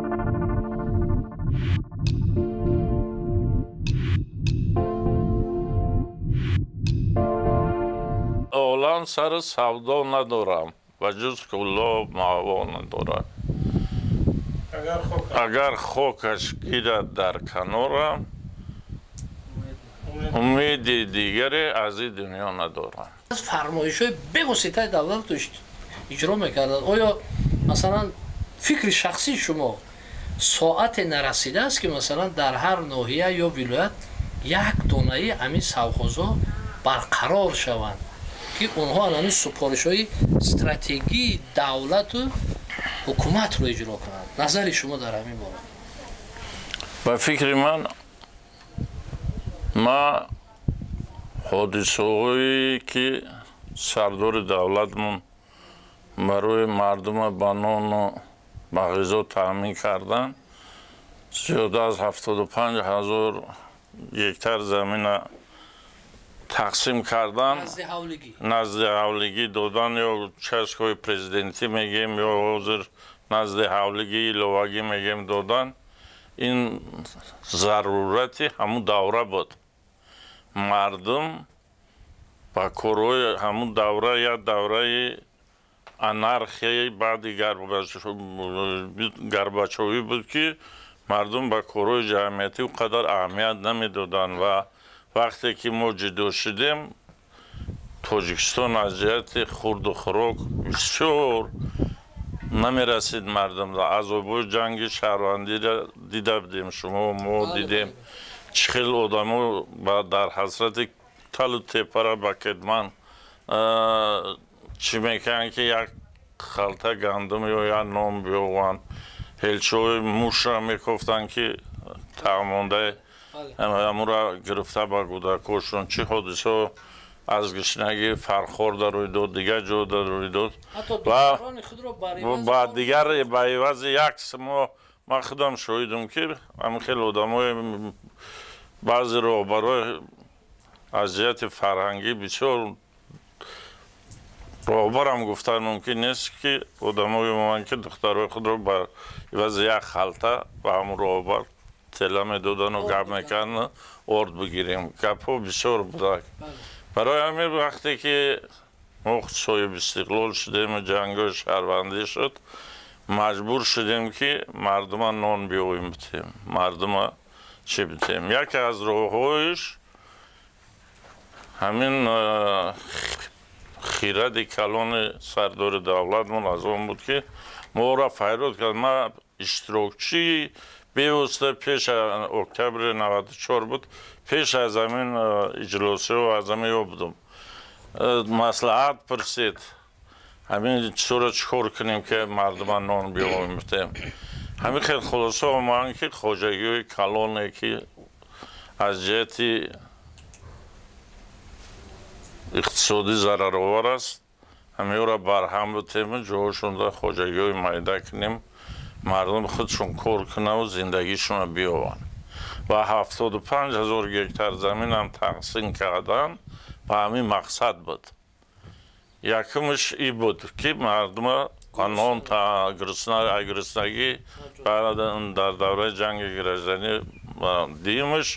Олам сари савдо надорам ва ҷуз куллоб маъво надорам. Агар хокаш гирад дар канорам, умеди дигаре аз ин дунё надорам. Фармоишҳои бевоситаи давлатро иҷро мекарданд. Оё масалан фикри шахсии шумо соате нарасидааст, ки масалан дар ҳар ноҳия ё вилоят як донаи ҳамин совхозҳо барқарор шаванд, ки онҳо ҳамин супоришҳои стратегии давлату ҳукуматро иҷро кунанд? Назари шумо дар ҳамин бора? Ба фикри ман, ма ҳодисаҳое ки сардори давлатмон барои мардума ба нону ба ғизо таъмин кардан, зиёда аз 75 000 гектар замина тақсим кардан, назди ҳавлигӣ додан, ё участкаҳои президентӣ мегем, ё ҳозир назди ҳавлигӣ иловагӣ мегем додан, ин зарурати ҳамун давра буд. Мардум ба корҳои ҳамун давра, як давраи анархияи баъди Горбачёвӣ буд, ки мардум ба корҳои ҷамъиятӣ он қадар аҳамият намедоданд. Ва вақте ки мо ҷудо шудем, Тоҷикистон аз ҷиҳати хурду хӯрок бисёр намерасид мардум. Азобҳои ҷанги шаҳрвандиро дида будем, шумо мо дидем, чӣ хел одамо дар ҳасрати талу тепара ба кетман чӣ мекунанд, ки як халта гандум ё як нон биёванд. Ҳелчои мушра мекофтанд, ки таъмондаи ҳамура гирифта ба кӯдакошон. Чӣ ҳодисао аз гишнагӣ Фархорда рӯй дод, дигар ҷода рӯй дод. Ба дигар ба ивази як мо, ман худам шоҳидам, ки ҳамин хел одамои баъзе роҳбарои аз ҷиҳати фарҳангӣ бисёр роҳбарам гуфтан мумкин нест, ки одамое мемонанд, ки духтарои худро ба ивази як халта ба ҳамун роҳбар тела медодану гап мекарданд, орд бигирем. Гапҳо бисёр будак. Барои ҳамин вақте ки мо соҳиби истиқлол шудем, ҷангҳои шаҳрвандӣ шуд, маҷбур шудем, ки мардума нон биёвем битем, мардума чӣ битем. Яке аз роҳҳоиш ҳамин хиради калони сардори давлатмон аз он буд, ки моро файрод кард. Ман иштирокчии бевосита пеш октябри 94 буд, пеш аз ҳамин иҷлосиҳо, аз ҳамин ё будум. Маслиҳат пурсид, ҳамин чизоро чӣ кор кунем, ки мардума нон биёвем битем. Ҳамин хел хулоса омаданд, ки хоҷагиҳои калоне, ки аз ҷиҳати иқтисодӣ зараровар аст, ҳамиёро барҳам битему ҷоҳошонда хоҷагиҳои майда кунем, мардум худшон кор кунаву зиндагишонро биёванд. Ва 75 000 гектар заминам тақсим кардан ба ҳамин мақсад буд. Якумш и буд, ки мардума нон гуруснагӣ дар давраи ҷанги гражданӣ. Дуюмаш,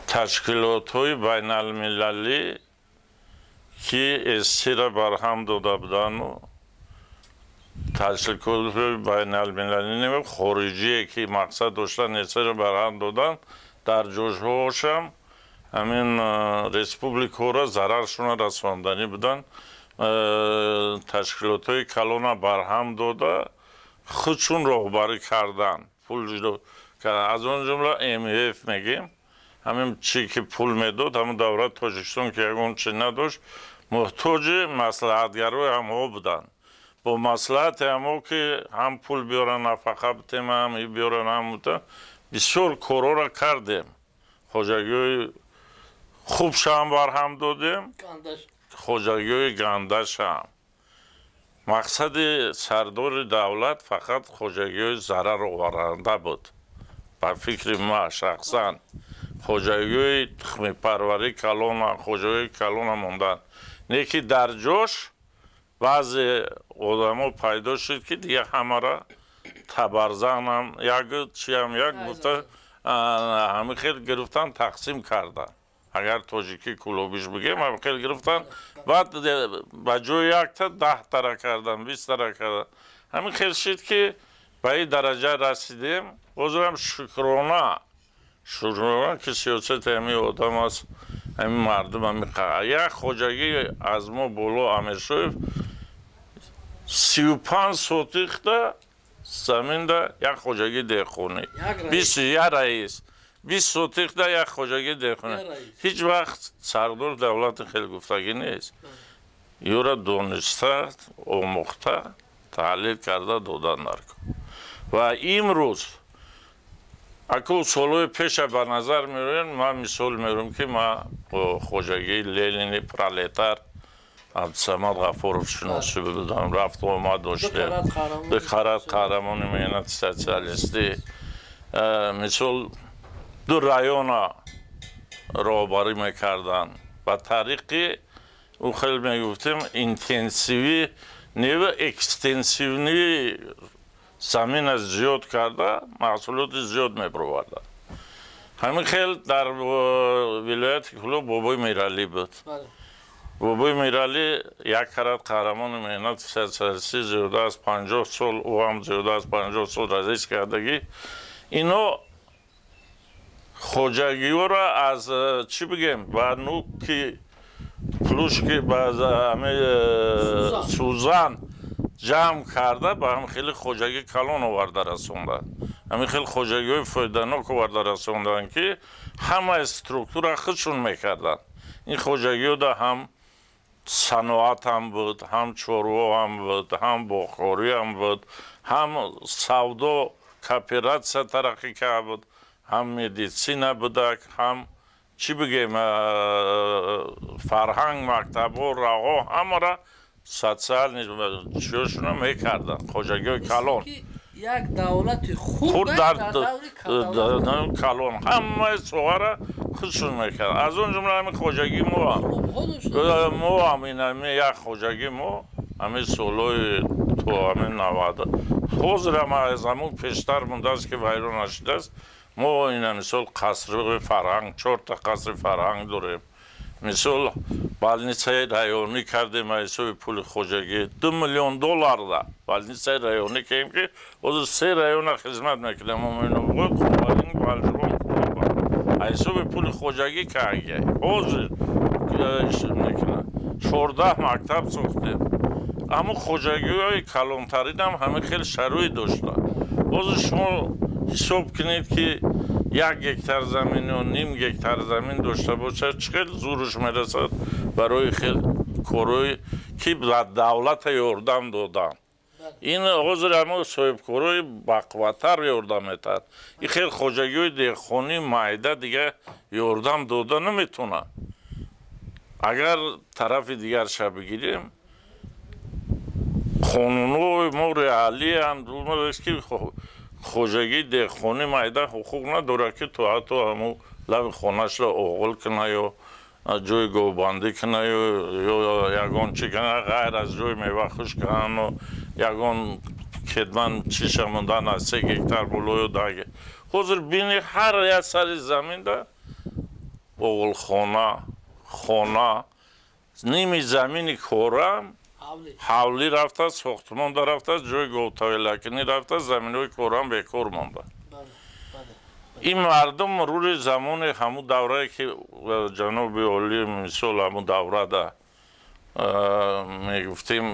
ташкилотҳои байналмилалӣ, ки СССР-ра барҳам дода будану ташкилотҳои байналмилалӣ хориҷие, ки мақсад доштан СССР-ра барҳам додан, дар ҷоҳошам ҳамин республикаҳоро зараршона расонданӣ буданд, ташкилотҳои калона барҳам дода, худшун роҳбарӣ кардан, пул ҷудо, аз он ҷумла МФ мегем, ҳамин чӣ ки пул медод. Ҳамун давра Тоҷикистон, ки ягон чи надошт, муҳтоҷи маслиҳатгарои ҳамҳо буданд. Бо маслиҳати ҳамҳо, ки ҳам пул биёранд, нафақа битем, ҳам и биёранд, ҳам бисёр корҳоро кардем. Хоҷагиҳои хубшам барҳам додем, хоҷагиҳои гандашам. Мақсади сардори давлат фақат хоҷагиҳои зарароваранда буд. Ба фикри ма шахсан, хоҷагиҳои тухмипарварӣ калона, хоҷагиҳои калона монданд, не ки дар ҷош баъзе одамо пайдо шуд, ки дига ҳамара Табарзанам як, чиам як гуфта, ҳамин хел гирифтан, тақсим кардан. Агар тоҷикӣ кулобиш бигем, ҳамин хел гирифтан, баъд ба ҷои якта 10 тара кардан, 20 тара кардан. Ҳамин хел шид, ки ба ин дараҷа расидем. Ҳозирам шукрона, шукрона, ки сиёсати ҳамин одам аст, ҳамин мардум. Ҳамин як хоҷагӣ аз мо боло, Амиршоев, 35 сотихда заминда як хоҷагии деҳқонӣ, як раис, 20 сотихда як хоҷагии деҳқонӣ. Ҳеҷ вақт сардор давлати хеле гуфтагӣ нест. Юра дониста, омӯхта, таҳлил карда додан дар кор. Ва имрӯз аку солҳои пеша ба назар меоем, ман мисол меорам, ки ман бо хоҷагии Ленини Пролетар Абдусамад Ғафуров шиносӣ будам, рафту омад доштем. Ду карат қаҳрамони меҳнати социалистӣ, мисол, ду района роҳбарӣ мекарданд ба тариқи ӯ хел мегуфтем, интенсивӣ не, экстенсивный, замина зиёд карда, маҳсулоти зиёд мебароварданд. Ҳамин хел дар вилояти Кӯлоб Бобои Миралӣ буд. Бобои Миралӣ як карат қаҳрамони меҳнати социалистӣ, зиёда аз 50 сол, ӯ ҳам зиёда аз 50 сол раис кардагӣ. Ино хоҷагиҳоро аз, чӣ бигем, ба нуки плюшки, ба ҳами сӯзан ҷамъ карда, ба ҳам хеле хоҷагӣ калон оварда расонданд. Ҳамин хел хоҷагиҳои фоиданок оварда расонданд, ки ҳамаи структура худшон мекарданд. Ин хоҷагиҳода ҳам саноат ҳам буд, ҳам чорво ҳам буд, ҳам боғкорӣ ҳам буд, ҳам савдо, кооператсия тараққӣ карда буд, ҳам медицина будак, ҳам, чӣ бигем, фарҳанг, мактабҳо, роҳҳо, ҳамаро социальный чиёшона мекарданд хоҷагиҳои калон. Як давлати хурд дар калон ҳамаи соҳара худшон мекарданд. Аз он ҷумла ҳамин хоҷагии мо ҳам, ин як хоҷагии мо ҳамин солҳои то ҳамин 90, ҳозирам аз ҳамун пештар мондааст, ки вайрон нашудааст. Мо ина, мисол, қасри фарҳанг, чорта қасри фарҳанг дорем. Мисол, больницаи районӣ кардем аз ҳисоби пули хоҷагӣ, 2 миллион долларда больницаи районӣ кардем, ки ҳозир се района хизмат мекунем: Муъминобод, Ховалинг, Балҷувон. Аз ҳисоби пули хоҷагӣ карда ҳозир мекунад. 14 мактаб сохтем. Аммо хоҷагиҳои калонтаринам ҳамин хел шароит доштанд. Ҳозир шумо ҳисоб кунед, ки 1 гектар замин ё ним гектар замин дошта бошад, чӣ хел зуруш мерасад барои хел корҳое, ки ба давлата ёрдам додан. Ин ҳозир ҳамо соҳибкорҳои бақувваттар ёрдам метаҳад. Ин хел хоҷагиҳои деҳқонӣ майда дигар ёрдам дода наметавонанд. Агар тарафи дигарша бигирем, қонунҳои мо реалиянд, ки хоҷагии деҳқонӣ майда ҳуқуқ надорад, ки то ҳатто ҳамун лаби хонашро оғил кунад ё ҷои говбандӣ кунад ё ягон чӣ кунад, ғайр аз ҷои мева хушк кунану ягон кетман чиша мондан аз 3 гектар болою 10. Ҳозир бини, ҳар як сари заминда оғилхона, хона, ними замини корам ҳавлӣ рафтааст, сохтмон дарафтааст, ҷои говтавелакунӣ рафтааст, заминҳои корам бекор монда. Ин мардум рӯри замони ҳамун даврае, ки ҷаноби олӣ, мисол, ҳамун даврада мегуфтем,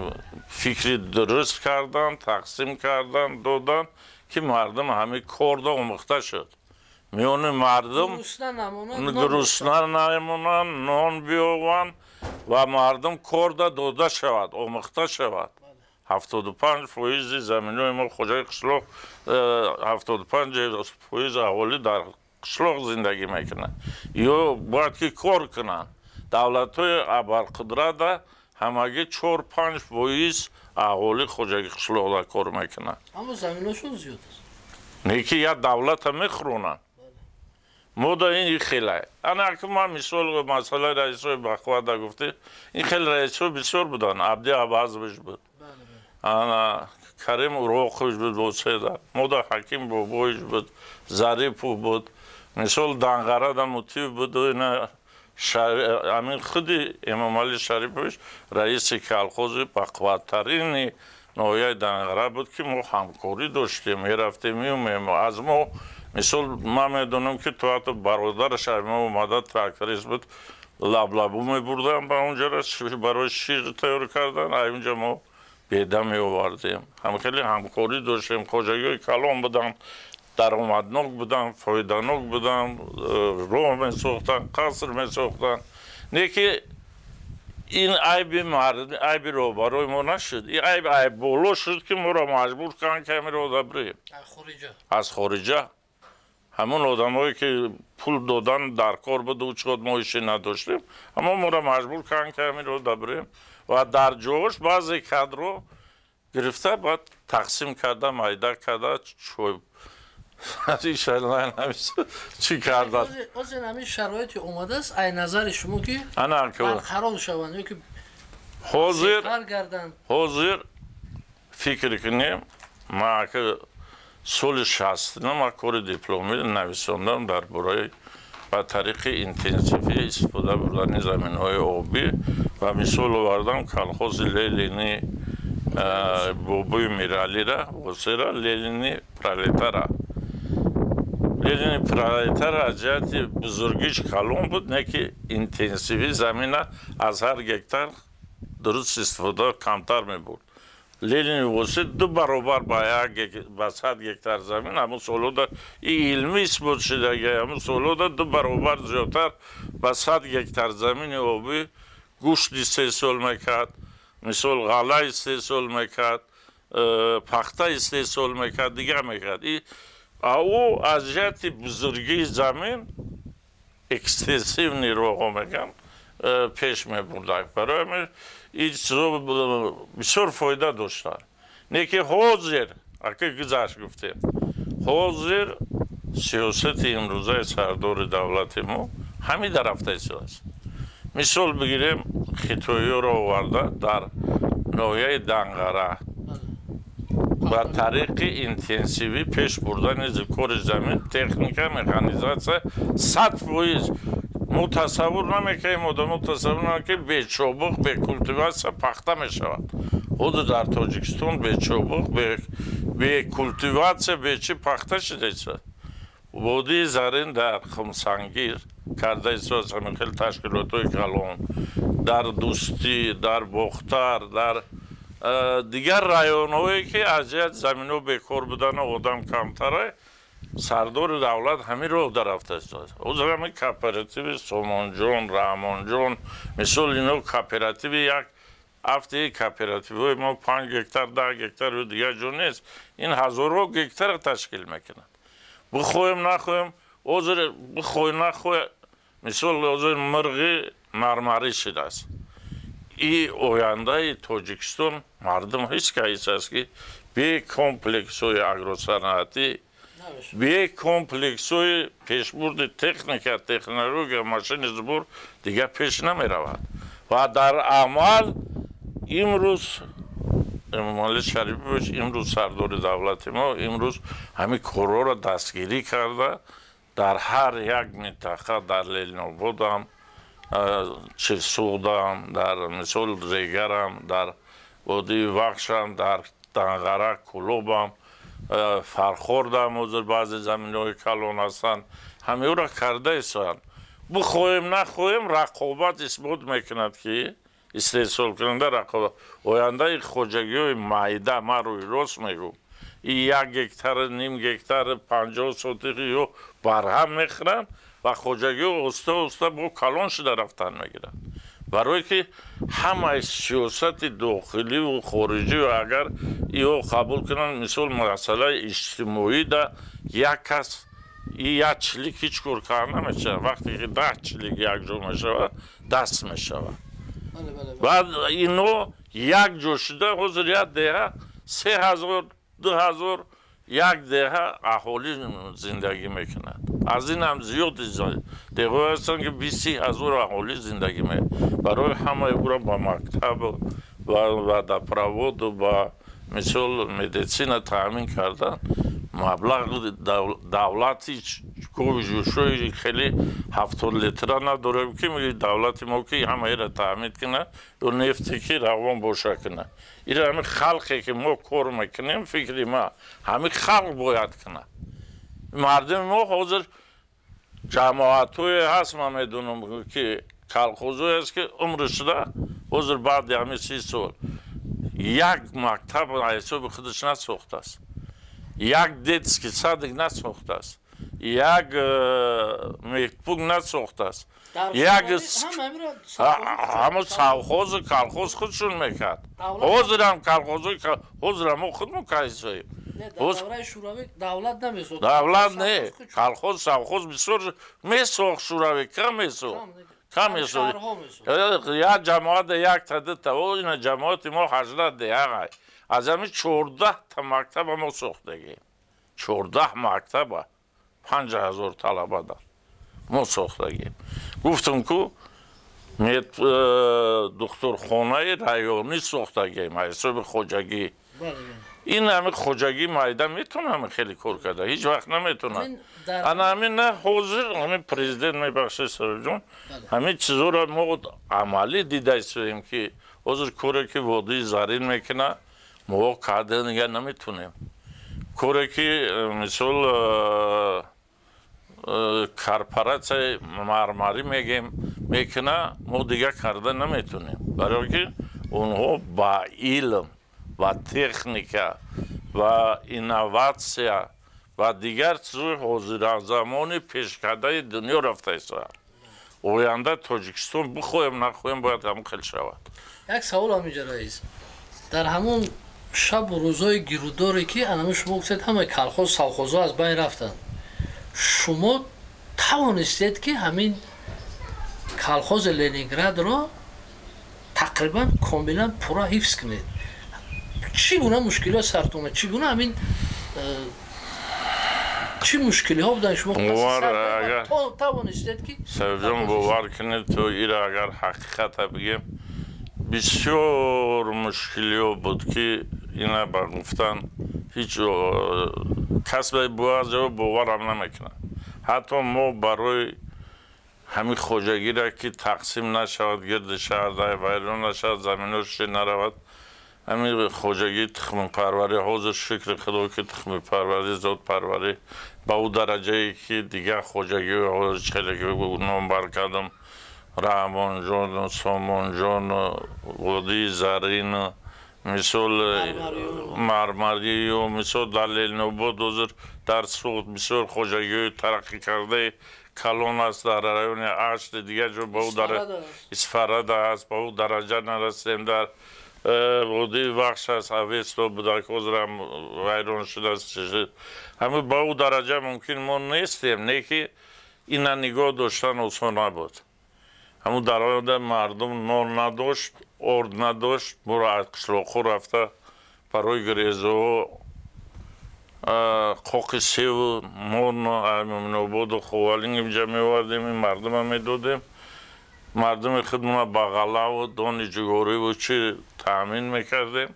фикри дуруст кардан, тақсим кардан, додан, ки мардум ҳамин корда омӯхта шуд. Миёни мардум гурусна намонанд, нон биёванд ва мардум корда дода шавад, омӯхта шавад. 75 фоизи заминҳои мо хоҷаи қишлоқ, 75 фоиз аҳолӣ дар қишлоқ зиндагӣ мекунад. Ё бояд ки кор кунанд. Давлатҳои абарқудрата ҳамагӣ 4-5 фоиз аҳолӣ хоҷаги қишлоқда кор мекунад. Аммо заминошон зиёд аст. Не, ки як давлата мехӯронанд. Мо да ин хелай. Ана аки ман, мисол, масъалаи раисҳои бақуввата гуфтӣ, ин хел раисҳо бисёр буданд. Абди Абазович буд, ана Карим Уроқович буд, Воседа, мода Ҳаким Бобоевич буд, Зарипов буд, мисол Данғарада Мутиев буд, ина амин худи Эмомалӣ Шарипович раиси колхози бақувваттарини ноҳияи Данғара буд, ки мо ҳамкорӣ доштем, мерафтем, меомем. Аз мо мисол ман медонам, ки то ҳатто бародараш мо омада тракторист буд, лаблабу мебурдам ба онҷора барои шир тайёр кардан, ай онҷа мо беда меовардем. Ҳам хеле ҳамкорӣ доштем, хоҷагиҳои калон буданд, даромаднок буданд, фоиданок буданд, роҳ месохтанд, қаср месохтанд. Не ки ин айби мард, айби роҳбарои мо нашуд, ин айб айб боло шуд, ки моро маҷбур карданд, ки ҳамин роҳ бирем. Аз хориҷа ҳамон одамое ки пул додан дар кор буд, учход мо иши надоштем, аммо моро маҷбур карданд, ки ҳамин роҳ бирем ва дар ҷош баъзе кадро гирифта, баъд тақсим карда, майда карда, чой чӣ карданд. Озин ҳамин шароите омадааст, ай назари шумо, ки барқарор шаванд ё ки ҳозир гарданд? Ҳозир фикр кунем, ман ки соли 69 ман кори дипломӣ нависондам дар бораи ба тариқи интенсивӣ истифода бурдани заминҳои обӣ ва мисол овардам колхози Ленини бобои Миралира, Восера, Ленини Пролетара. Ленини Пролетара аз ҷиҳати бузургиш калон буд, не ки интенсивии замина аз ҳар гектар дуруст истифода камтар мебурд. Ленини Восе ду баробар ба 100 гектар замин, ҳамун солҳода и илмӣ исбот шудаги, ҳамун солҳода ду баробар зиёдтар ба 100 гектар замини обӣ гӯшт истеҳсол мекард, мисол ғалла истеҳсол мекард, пахта истеҳсол мекард, дигар мекард. Ӯ аз ҷиҳати бузургии замин экстенсивный роҳҳо мегӯям пеш мебурдак. Барои ҳамин ин чизо бисёр фоида доштанд. Не ки ҳозир, ака гузашт гуфтем, ҳозир сиёсати имрӯзаи сардори давлати мо ҳамин дар рафта истодааст. Мисол бигирем, хитоиёро оварда дар ноҳияи Данғара ба тариқи интенсивӣ пеш бурдани кори замин, техника, механизатсия 100%. Мо тасаввур намекунем, одамо тасаввур намекунем, бечобуқ, бекултиватсия пахта мешавад. Ҳозир дар Тоҷикистон бечобуқ, бекултиватсия, бечи пахта шуда истодааст. Водии Зарин дар Хумсангир карда истодааст ҳамин хел ташкилотҳои калон, дар Дӯстӣ, дар Бохтар, дар дигар районҳое ки аз ҷиҳати заминҳо бекор будану одам камтара, сардори давлат ҳамин роҳ дарафта истодааст. Ҳозир ҳамин кооперативи Сомонҷон, Раҳмонҷон, мисол ино кооперативи як афти кооперативҳои мо 5 гектар, 10 гектар ё дигар ҷо нест, ин ҳазорҳо гектарро ташкил мекунад. Бихоҳем нахоҳем, ҳозир бихоҳем нахоҳем, мисол ҳозир мирғи мармарӣ шудааст. И ояндаи Тоҷикистон мардум ҳеҷ кас аст, ки бе комплексҳои агросаноатӣ, бе комплексҳои пешбурди техника, технология, машини сбор дигар пеш намеравад. Ва дар амал имрӯз Эмомалӣ Шарипович, имрӯз сардори давлати мо имрӯз ҳамин корҳоро дастгирӣ карда, дар ҳар як минтақа, дар Ленинободам, Чилсуғдам, дар мисол Регарам, дар водии Вахшам, дар Данғара, Кӯлобам, Фархордам ҳозир баъзе заминҳои калон ҳастанд, ҳамеҳоро карда истоданд. Бихоҳем нахоҳем, рақобат исбот мекунад, ки истеҳсолкунанда рақобат. Ояндаи хоҷагиҳои майда, ман рӯи рост мегӯм, и 1 гектар, ним гектар, 50 сотихи ё барҳам мехӯранд ва хоҷагиҳо оста оста бо калон шуда рафтан мегиранд. Барое ки ҳамаи сиёсати дохиливу хориҷӣ агар иҳо қабул кунанд, мисол масъалаи иҷтимоӣ да як кас и як чилик ҳеҷ кор карда намешавад. Вақте ки 10 чилик якҷо мешавад, даст мешавад. Баъд ино якҷо шуда, ҳозир як деҳа 3000, 2000 як деҳа аҳолӣ зиндагӣ мекунад. Аз ин ҳам зиёд деҳҳое ҳастанд, ки 20-30 ҳазор аҳолӣ зиндагӣ мекунад. Барои ҳамаи ӯро ба мактаб, ба водопроводу, ба Мисол медицина таъмин кардан маблағи давлати гови хеле 70 литра надорем ки давлати мо ки ҳамаира таъмин кунад ё нефте ки равон боша кунад. Ира ҳамин халқе ки мо кор мекунем, фикри ма ҳамин халқ бояд кунад. Мардуми мо ҳозир ҷамоатҳое ҳаст, ман медонам ки колхозҳое ҳаст ки умр шуда ҳозир баъди ҳамин 30 сол як мактаб ҳисоби худаш насохтааст, як детский садик насохтааст, як мектпункт насохтааст, як ҳамон совхозу колхоз худшон мекард. Ҳозирам колхозҳои ҳозирам мо худмон кайсоем. Давлат намесохт. Давлат не, колхоз совхоз бисёр месохт, шӯравӣ кам месохт. Кам месохт. Як ҷамоат якта дута, ина ҷамоати мо 18 деҳа. Аз ҳамин 14 та мактаба мо сохтагем. 14 мактаба 5000 талаба дар мо сохтагем. Гуфтам ку духтурхонаи районӣ сохтагем ҳисоби хоҷагӣ. Ин ҳамин хоҷагӣ майда метавонад ҳамин хеле кор карда, ҳеҷ вақт наметавонад. Ана ҳамин на ҳозир ҳамин президент мебахшед Сабирҷон, ҳамин чизҳоро мо амалӣ дида истоем ки ҳозир коре ки водии Зарин мекунад мо карда нига наметавонем. Коре ки мисол корпоратсияи мармарӣ мегем мекунад, мо дига карда наметавонем. Барои ки онҳо ба илм, ба техника, ба инноватсия ва дигар чизҳои ҳозиразамони пешкардаи дунё рафта истоянд. Оянда Тоҷикистон бихоҳем нахоҳем бояд ҳамон хел шавад. Як савол ҳаминҷа раис, дар ҳамон шабу рӯзҳои гирудоре ки анами шумо гуфтед ҳамаи колхоз совхозҳо аз байн рафтанд, шумо тавонистед ки ҳамин колхози Ленинградро тақрибан комилан пурра ҳифз кунед. Чӣ гуна мушкилиҳо сартон омад? Чӣ гуна ҳамин чӣ мушкилиҳо буданд шумо тавонистед ки? Сабирҷон, бовар кунед, то ира агар ҳақиқата бигем, бисёр мушкилиҳо буд ки ина ба гуфтан ҳеҷ кас баъзеҳо боварам намекунад. Ҳатто мо барои ҳамин хоҷагиро ки тақсим нашавад, гирди шаҳр вайрон нашавад, заминҳош наравад, ҳамин хоҷагии тухмипарварӣ ҳозир шукри худо ки тухмипарварӣ, зодпарварӣ ба ӯ дараҷае ки дигар хоҷагиҳои ҳозир хеле номбар кардам, Раҳмонҷон, Сомонҷон, водии Зарин, мисол Мармарию, мисол дар Ленинобод ҳозир дар Суғд бисёр хоҷагиҳои тараққӣ кардаи калон аст, дар райони Ашт дигар ҷо ба ӯ Исфарада аст, ба ӯ дараҷа нарасидем. Дар водии Вахш аст, Авесто буда, ҳозирам вайрон шудааст. Ҳамин ба ӯ дараҷа мумкин мо нестем, не ки ина нигоҳ доштан осон набуд. Ҳамун дар оянда мардум нон надошт, орд надошт, моро аз қишлоқҳо рафта барои грезаҳо қоқи севу нон Мӯминободу Ховалинг инҷа меовардем, ин мардума медодем. Мардуми худмона ба ғаллаву дони ҷувориву чӣ таъмин мекардем.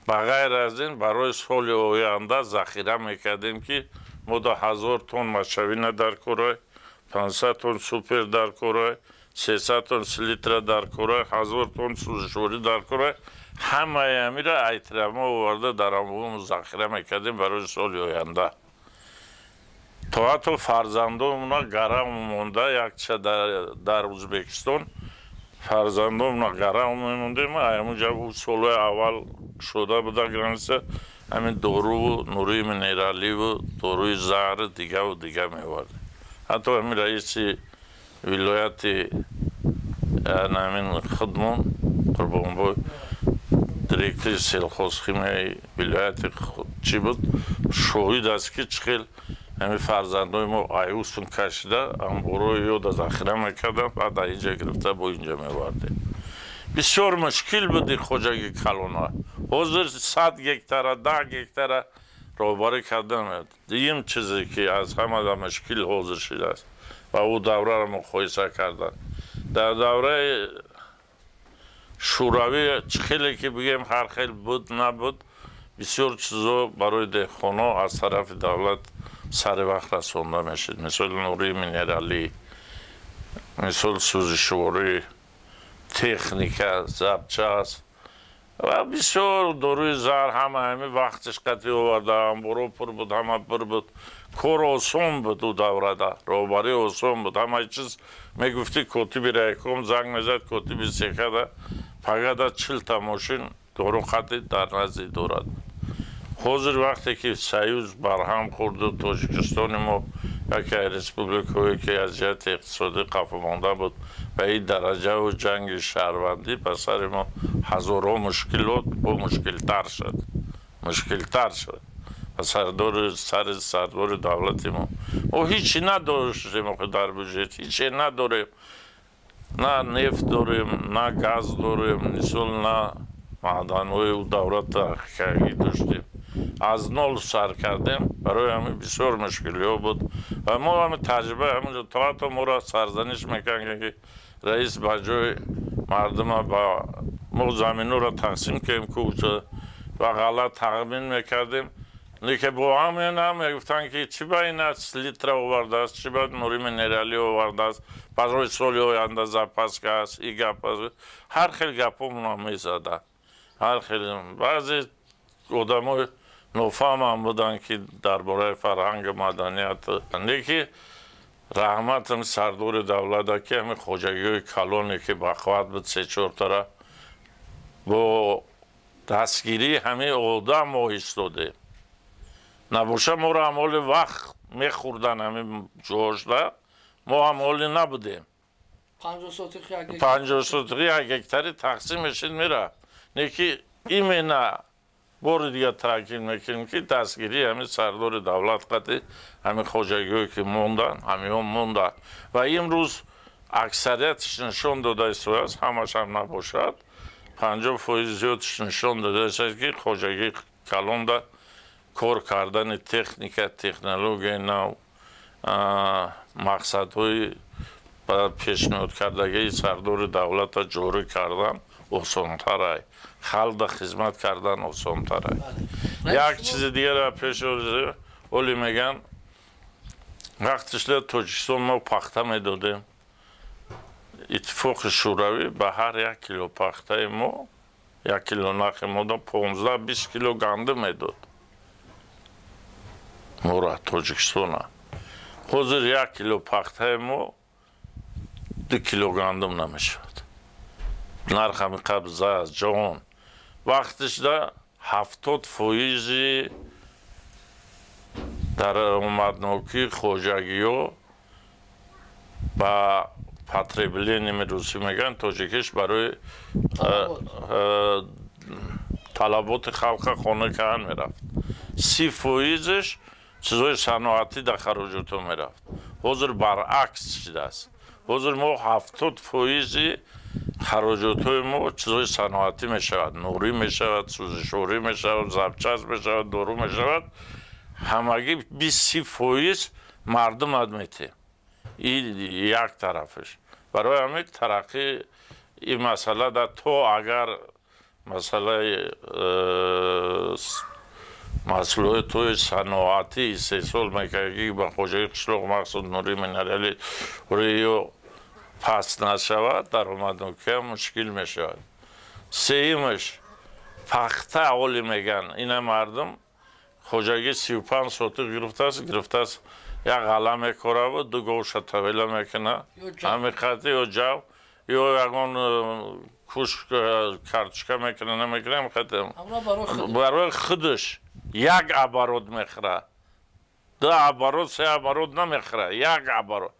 Ба ғайр аз ин барои соли оянда захира мекардем ки мо до 1000 тонн мачавина дар корай, 500 тонн супер дар корай, 300 тонн селитра дар корай, 1000 тонн сӯзишворӣ дар корай. Ҳамаи ҳамира айтрамо оварда дар амвом захира мекардем барои соли оянда. То ҳатто фарзандонмона гарам монда, якча дар Ӯзбекистон фарзандонмона гарам мемондем. Ҳамунҷа солҳои аввал шуда буда граница, ҳамин доруву нури минераливу доруи заҳр дигаву дига меовардем. Ҳатто ҳамин раиси вилояти ҳамин худмон Қурбонбой, директори селхозхимияи вилояти чӣ буд, шоҳид аст ки чӣ хел ҳамин фарзандои мо аюсун кашида амборои ёда захира мекарданд, баъд аз инҷа гирифта бо инҷа меовардем. Бисёр мушкил буд ин хоҷагии калона. Ҳозир 100 гектара, 10 гектара роҳбарӣ кардан. Дуюм чизе ки аз ҳамада мушкил ҳозир шудааст ва ӯ давраро муқоиса кардан. Дар давраи шӯравӣ чӣ хеле ки бигем ҳар хел буд набуд, Бисёр чизо барои деҳқоно аз тарафи давлат сари вақт расонда мешид. Мисол нури минералӣ, мисол сӯзишворӣ, техника, запчасть ва бисёр доруи заҳр ҳама ҳами вақтиш қатъӣ оварда, анборо пур буд, ҳама пур буд. Кор осон буд ӯ даврада, роҳбарӣ осон буд. Ҳамаи чиз мегуфтӣ, котиби райком занг мезад, котиби ЦКда, пагада 40та мошин дору қатъӣ дар назди дорад. Ҳозир вақте ки Союз барҳам хӯрду Тоҷикистони мо яке аз республикаҳое ки аз ҷиҳати иқтисодӣ қафомонда буд, ба ин дараҷаву ҷанги шаҳрвандӣ ба сари мо ҳазорҳо мушкилот бо мушкилтар шуд, мушкилтар шуд. Ба сардори сари сардори давлати мо мо ҳичи надоштем дар бюҷет, ҳиче надорем, на нефт дорем, на газ дорем, мисол на маъданҳои давлат тараққикардагӣ доштем. Аз нол сар кардем, барои ҳамин бисёр мушкилиҳо буд ва мо ҳамин таҷриба ҳаминҷо то ҳатто моро сарзаниш мекардем, ки раис ба ҷои мардума ба мо заминҳоро тақсим кардем, кӯча ва ғалла тақмин мекардем. Лекин бо ҳамин ҳам мегуфтанд, ки чӣ ба ин селитра овардааст, чӣ ба нури минералӣ овардааст, барои соли оянда запаска аст, и гап аст. Ҳар хел гапҳо мезада, ҳар хел. Баъзе одамои нофаҳмам буданд, ки дар бораи фарҳангу маданият. Лекин раҳматам сардори давлата, ки ҳамин хоҷагиҳои калоне ки бақувват буд, се-чортара бо дастгирии ҳамин одам мо истодем. Набоша моро ҳам ҳоли вақт мехӯрдан ҳамин ҷошда, мо ҳам ҳоле набудем. 50 сотихи як гектари тақсим мешид, мерафт. Лекин именно бори дигар таъкид мекунем, ки дастгирии ҳамин сардори давлат қатъи ҳамин хоҷагиҳое ки монданд, ҳаминҳо монданд ва имрӯз аксариятш нишон дода истодааст, ҳамашам набошад, 50% зиёдш нишон дода истодааст, ки хоҷагии калонда кор кардани техника, технологияи нав, мақсадҳои ба пешниҳодкардагии сардори давлата ҷорӣ кардан осонтарай, халқда хизмат кардан осонтарай. Як чизи дигара пеш оли меган, вақтишла Тоҷикистон мо пахта медодем. Иттифоқи Шӯравӣ ба ҳар 1 кило пахтаи мо, 1 кило нахи мода 15-20 кило гандум медод мора Тоҷикистона. Ҳозир 1 кило пахтаи мо 2 кило гандум намешавад. Нарх ҳами қабза аст ҷаҳон. Вақтишда 70 фоизи даромаднокии хоҷагиҳо ба потребление русӣ мегӯянд, тоҷикиш барои талаботи халқа хона кардан мерафт, 30 фоизш чизҳои саноатӣ дар хароҷотҳо мерафт. Ҳозир баръакс шудааст. Ҳозир мо 70 фоизи хароҷотҳои мо чизҳои саноатӣ мешавад, нурӣ мешавад, сӯзишворӣ мешавад, запчасть мешавад, дору мешавад. Ҳамагӣ 20-30 фоиз мардум метем. Ин як тарафаш. Барои ҳамин тараққӣ ин масъала да то агар масъалаи маҳсулотҳои саноатӣ истеҳсол мекардагӣ ба хоҷагии қишлоқ, махсус нури минералӣ ё паст нашавад, даромаднокиам мушкил мешавад. Сеюмаш, пахта оли меган, ина мардум хоҷагӣ 35 сотих гирифтааст, гирифтааст, як ғалла мекораву ду говша тавела мекуна, ҳами қати ё ҷав ё ягон куш картошка мекуна, намекуна, барои худаш як оборот мехӯра, ду оборот, се оборот намехӯра, як оборот.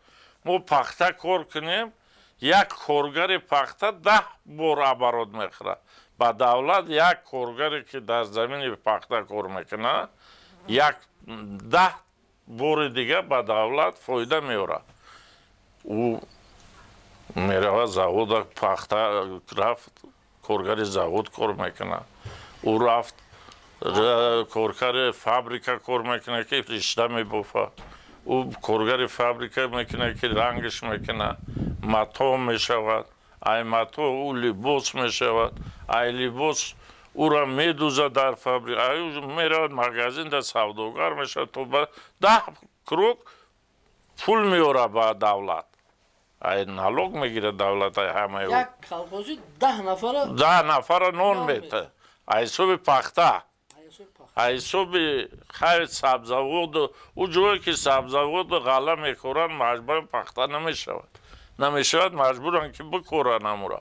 Мо пахта кор кунем, як коргари пахта 10 бор оборот мехӯра. Ба давлат як коргаре ки дар замини пахта кор мекунад, як 10 бори дига ба давлат фоида меорад. Ӯ меравад завода, пахта рафт, коргари завод кор мекунад, ӯ рафт, коргари фабрика кор мекунад, ки ришта мебофад, ӯ коргари фабрика мекунад, ки рангш мекунад, мато мешавад, ай мато ӯ либос мешавад, ай либос ӯ Ура медузад дар фабрика, меравад магазин, дар савдогар мешавад, то 10 круг пул меорад ба давлат. Ай налог мегирад давлат ай ҳамаи. Як колхози 10 нафара 10 нафара нон мета. Ай ҳисоби пахта. Ай ҳисоби хайр сабзаводу ӯ ҷое ки сабзаводу ғалла мекоранд, маҷбуран пахта намешавад. Намешавад, маҷбуранд ки бикоранд ҳамура.